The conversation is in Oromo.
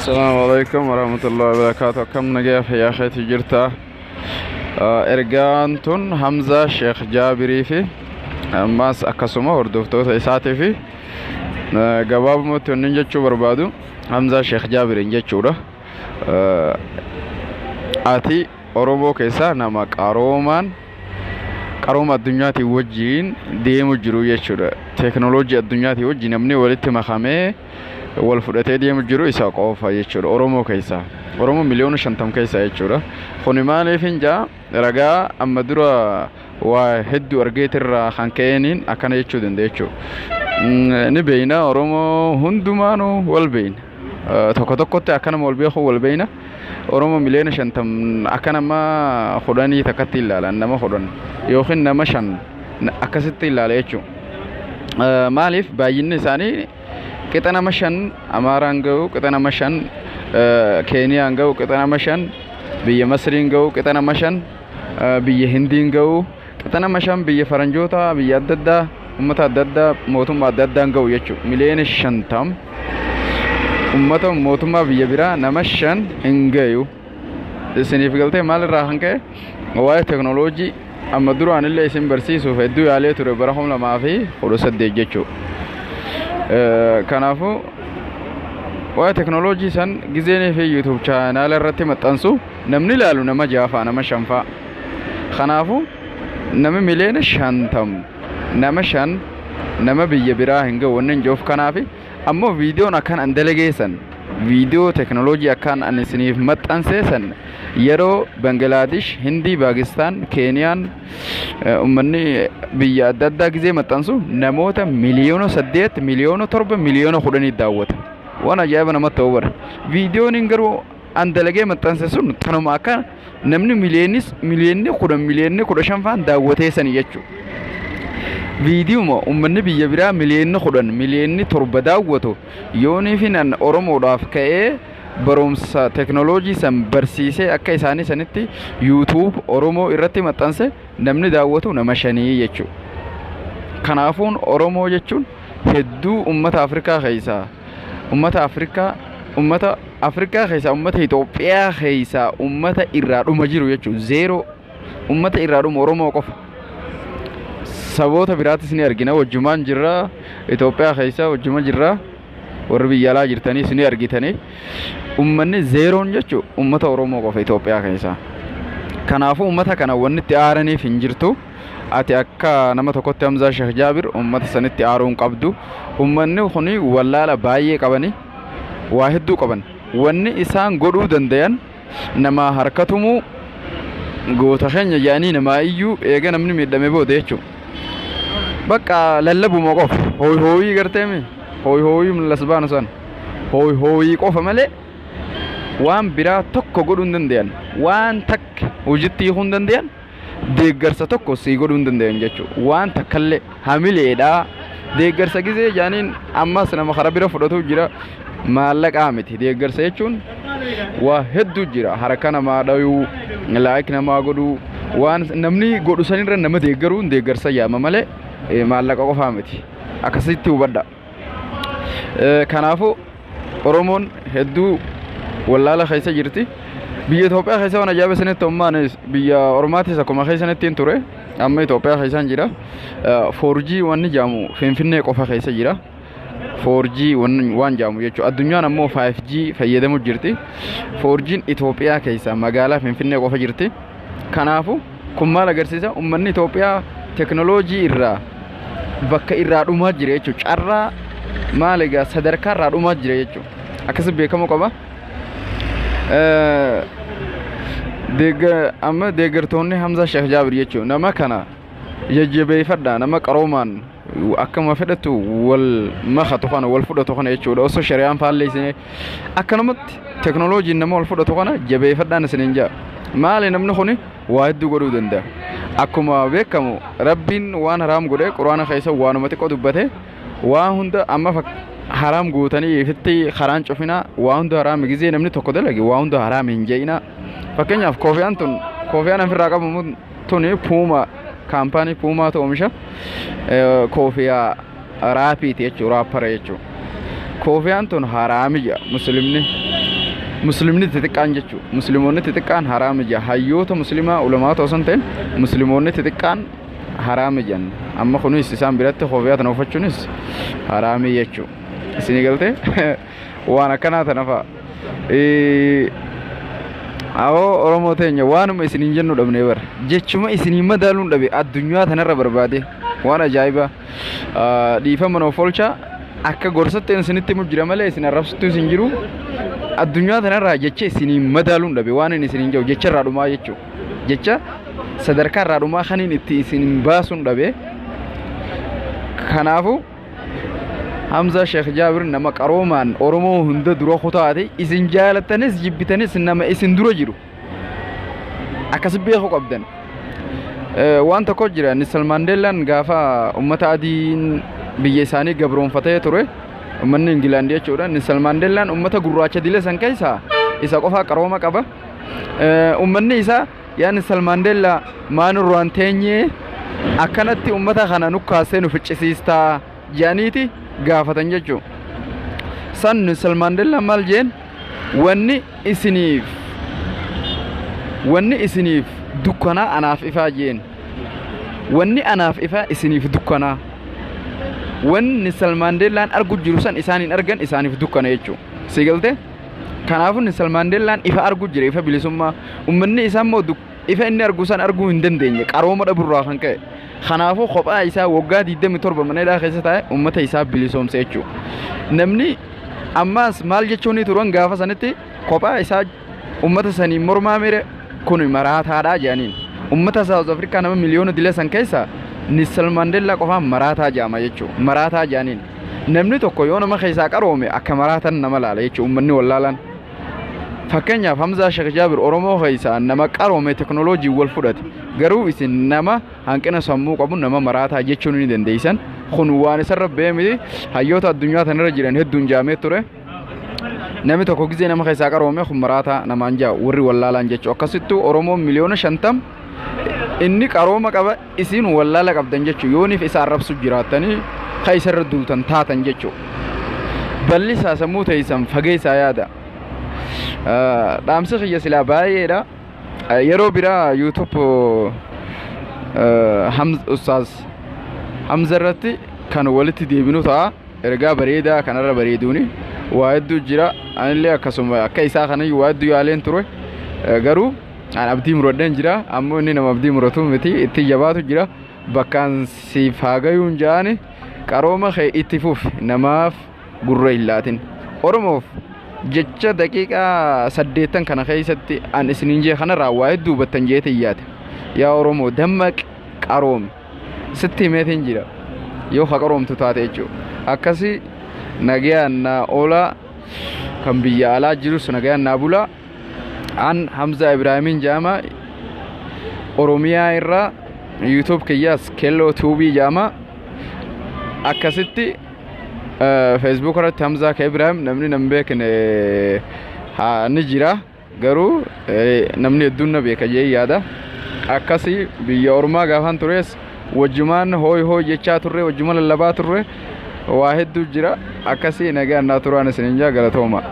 Assalamu alaikum warahmatullahi wabarakatuh. Akkam nagaya fayyaa keeti jirta? Ergaan tun Hamza Sheekh Jaabirii fi ammas akkasuma hordoftoota isaatii fi gabaabumatti wanni jechuu barbaadu Hamza Sheekh Jaabiriin jechuudha. Ati Oromoo keessaa nama qaroomaan qarooma addunyaatiin wajjiin deemu jiru jechuudha. Teekinooloojii addunyaatiin wajjin namni walitti makamee wal fudhatee deemu jiru isa qofa jechuudha. Oromoo keessaa. Oromoo miliyoona 50 keessaa jechuudha. Kuni maaliif hin jaa ragaa amma dura waa hedduu argeetirraa kan ka'eeniin akkana jechuu danda'a jechuudha. Ni beeyna, Oromoo hundumaanuu wal beeyna. Tokko tokkotti akkanuma wal beekuu wal beeyna. Oromoo miliyoona 50 akka nama 10 takkatti ilaalan, nama 10 yookiin nama 5 akkasitti ilaala jechuudha. Maaliif baay'inni isaanii qixa nama 5 Amaaraan ga'u, qixa nama 5 Keeniyaan ga'u, qixa nama 5 biyya Masriin ga'u, qixa nama 5 biyya Hindiin ga'u, qixa nama 5 biyya Faranjoota, biyya adda addaa, uummata adda addaa, mootummaa adda addaan ga'u jechuudha. Miliyoona 50 uummata mootummaa biyya biraa nama 5 hin gayu. Isiniif galtee? Maalirraa kan ka'e, waa'ee teknooloojii amma duraan illee isin barsiisuuf hedduu yaalee ture bara 2018 jechuudha. Kanaafuu waa'ee teknooloojii san gizeenii fi YouTube chaanaala irratti maxxansu namni ilaalu nama jaafaa, nama shanfaa. Kanaafuu nama miliyoona 50 nama 5 nama biyya biraa hin ga'u wanni hin jiruuf. Kanaafi ammoo viidiyoon akkan an dalageessan, viidiyoo teknooloojii akkaan an isiniif maxxanseessan, yeroo Bangalaadish, Hindii, Paakistaan, Keeniyaan, uummanni biyya adda addaa gizee maxxansu namoota miliyoona 8, miliyoona 7, miliyoona 10 daawwata. Waan ajaa'iba namatti ta'u bara. Viidiyoon garuu an dalagee maxxanse sun tanuma akka namni miliyoonis miliyoonni 10, miliyoonni 15 faan daawwatee sani jechuudha. Viidiyuma uummanni biyya biraa miliyoonni 10, miliyoonni 7 daawwatu yoonii fi nan Oromoodhaaf ka'ee barumsa teknooloojii san barsiisee akka isaanii sanitti YouTube Oromoo irratti maxxanse namni daawwatu nama shanii jechuudha. Kanaafuun Oromoo jechuun hedduu uummata Afrikaa keessaa, uummata Afrikaa, uummata Afrikaa keessaa, uummata Itoophiyaa keessaa uummata irraa dhuma jiru jechuudha. Zeeroo uummata irraa dhuma Oromoo qofa. Saboota biraatis ni argina, wajjumaan jirra, Itoophiyaa keessa wajjuma jirra, warri biyya alaa jirtaniis ni argitanii. Uummanni zeeroon jechuun uummata Oromoo qofa Itoophiyaa keessa. Kanaafuu uummata kana wanni itti aaraniif hin jirtu. Ati akka nama tokkotti, Hamzaa Sheekh Jaabir, uummata sanitti aaruu hin qabdu. Uummanni kuni wallaala baay'ee qabani, waa hedduu qaban. Wanni isaan godhuu dandayan nama harkatumuu, goota keenya jedhanii namaa iyyuu eega namni miidhame booda jechuudha. Bakka lallabuma qofa, hooyi hooyii garteemi, hooyi hooyii mul'as baanu san, hooyi hooyii qofa malee waan biraa tokko godhuu hin dandayan. Waan takka hojiitti hiikuu hin dandayan, deeggarsa tokko sii godhuu hin dandayan jechuudha. Waan takkallee hamileedhaa. Deeggarsa gizee jaaniin ammas nama karaa bira fudhatu jira. Maallaqaa miti, deeggarsa jechuun waa hedduu jira. Harka namaa dhayuu, like namaa godhuu, waan namni godhu sanirra nama deeggaruun deeggarsa yaama malee maallaqa qofaa miti. Akkasitti hubadha. Kanaafuu Oromoon hedduu wallaala keessa jirti. Biyya Itoophiyaa keessa waan ajaa'iba isinitti ummaan, biyya Oromaatis akkuma keessanitti hin ture. Amma Itoophiyaa keessaan jira. 4G wanni jaamu Finfinnee qofa keessa jira. 4G waan jaamu jechuudha. Addunyaan ammoo 5G fayyadamu jirti. 4G'n Itoophiyaa keessa magaalaa Finfinnee qofa jirti. Kanaafuu kun maal agarsiisa? Uummanni Itoophiyaa teknooloojii irraa bakka irraa dhumaa jira jechuudha. Carraa maal egaa sadarkaa irraa dhumaa jira jechuudha. Akkasi beekamuu qaba. Amma deeggartoonni Hamza Sheekh Jaabir jechuudha. Nama kana jajjabeeffadha, nama qaroomaan akkuma fedhatu wal makatu kana, wal fudhatu kana jechuudha. Osoo shari'aan faalleessine akkanumatti teknooloojiin nama wal fudhatu kana jabeeffadhaan isiniin jaa. Maali, namni kuni waa hedduu godhuu danda'a. Akkuma beekamu Rabbiin waan haraam godhe Quraana keessa waanuma xiqqoo dubbate. Waa hunda amma haraam guutanii ifitti karaan cufinaa, waa hunda haraam gizee namni tokko dalage waa hunda haraam hin je'inaa. Fakkeenyaaf koofiyaan tun, koofiyaan ofirraa qabu tuni Puuma, kaampaanii Puumaatu oomisha. Koofiyaa raapiiti jechuudha, raappara jechuudha. Koofiyaan tun haraami jedha muslimni. Muslimni xixiqqaan jechuudha. Musliimoonni xixiqqaan haraama jedha. Hayyoota muslimaa ulamaata osoo hin ta'in musliimoonni xixiqqaan haraama jedhan. Amma kunis isaan biratti koofiyaa tana uffachuunis haraamii jechuudha. Isinii galtee waan akkanaa tana fa'a. Awoo Oromoo teenya, waanuma isiniin jennu dhabnee bara. Jechuma isiniin madaaluun dhabe addunyaa tanarra barbaade. Waan ajaa'ibaa. Dhiifama nuuf oolchaa, akka gorsatti isinitti himu jira malee isin arrabsituu isin jiru. Addunyaa tanarraa jecha isiniin madaaluun dhabe, waan inni isiniin jedhu jecha irraa dhumaa jechuudha. Jecha sadarkaa irraa dhumaa kaniin itti isin baasuun dhabe. Kanaafuu Hamza Sheekh Jaabir nama qaroomaan Oromoo hunda dura kutaate, isin jaalattanis jibbitanis nama isin dura jiru. Akkas beekuu qabdan. Waan tokko jira, Nelson Mandeellaan gaafa uummata adiin biyya isaanii gabroonfatee ture, uummanni Ingilaand jechuudha. Nelson Mandeellaan uummata gurraacha dile san keessaa isa qofaa qarooma qaba. Uummanni isaa, "Yaa Nelson Mandeellaa, maanurraan teenyee akkanatti uummata kana nukkaasee nu ficcisiistaa?" jedhaniiti gaafatan jechuudha. San Nelson Mandeellaan maal jeen? Wanni isiniif dukkanaa anaaf ifaa" jeen. Wanni anaaf ifaa isiniif dukkanaa. Wanni Nelson Mandeellaan argu jiru san isaan hin argan, isaaniif dukkana jechuudha. Si galtee? Kanaafuu Nelson Mandeellaan ifa argu jira, ifa bilisummaa. Uummanni isaa immoo ifa inni argu san arguu hin dandeenye qarooma dhaburraa kan ka'e. Kanaafuu kophaa isaa waggaa 27 mana hidhaa keessa taa'e uummata isaa bilisoomse jechuudha. Namni ammaas maal jechuun turan gaafa sanitti, kophaa isaa uummata saniin mormaa mire, kun maraataadhaa jedhaniin. Uummata South Africa nama miliyoona dila san keessa Nelson Mandela qofaan maraataa jedhama jechuudha. Maraataa jedhaniin. Namni tokko yoo nama keessaa qaroome akka maraatan nama laala jechuudha uummanni wallaalaan. Fakkeenyaaf Hamzaa Sheekh Jaabir Oromoo keessaa nama qaroome, teknooloojii wal fudhate. Garuu isin nama hanqina sammuu qabu nama maraataa jechuun ni dandeessan. Kun waan isarra ba'ee miti, hayyoota addunyaa tanarra jiran hedduun jaamee ture. Namni tokko gizee nama keessaa qaroome kun maraataa namaan jaa warri wallaalaan jechuudha. Akkasittuu Oromoon miliyoona 50 inni qarooma qaba, isin wallaala qabdan jechuudha. Yooniif isa arrabsu jiraattanii kan isarra duultan taatan jechuudha. Bal'isaa sammuu teessan, fageessaa yaada. Dhaamsi kiyya silaa baay'eedha. Yeroo biraa YouTube Ustaaz Hamza irratti kan walitti deebinu ta'a. Ergaa bareedaa kanarra bareeduuni waa hedduu jira. Anillee akkasuma akka isaa kanayyuu waa hedduu yaaleen ture. Garuu an abdii muradheen jira. Ammoo inni nama abdii muratu miti, itti jabaatu jira. Bakkaan siif haa gayuun jaani, qarooma kee itti fufi, namaaf gurra hin laatin. Oromoof jecha daqiiqaa 80 kana keessatti an isiniin jee kanarraa waa hedduu hubattan jeete yaade. Yaa Oromoo, dammaqi, qaroomi. Sitti himeetiin jira. Yoo ha qaroomtu taate jechuudha. Akkasii nagayaan naa oolaa, kan biyya alaa jirus nagayaan naa bulaa. An Hamza Ibraahimiin jedhama. Oromiyaa irraa YouTube kiyyaas Kelloo Tuubii jedhama. Akkasitti Facebook irratti Hamzaa K Ibrahim namni nan beekne ni jira. Garuu namni hedduun na beeka jee yaada. Akkasii biyya ormaa gaafan tures wajjumaan hooy hooy jechaa turre, wajjuma lallabaa turre, waa hedduu jira. Akkasii nagaan naa turaan isiniin jaa, galatooma.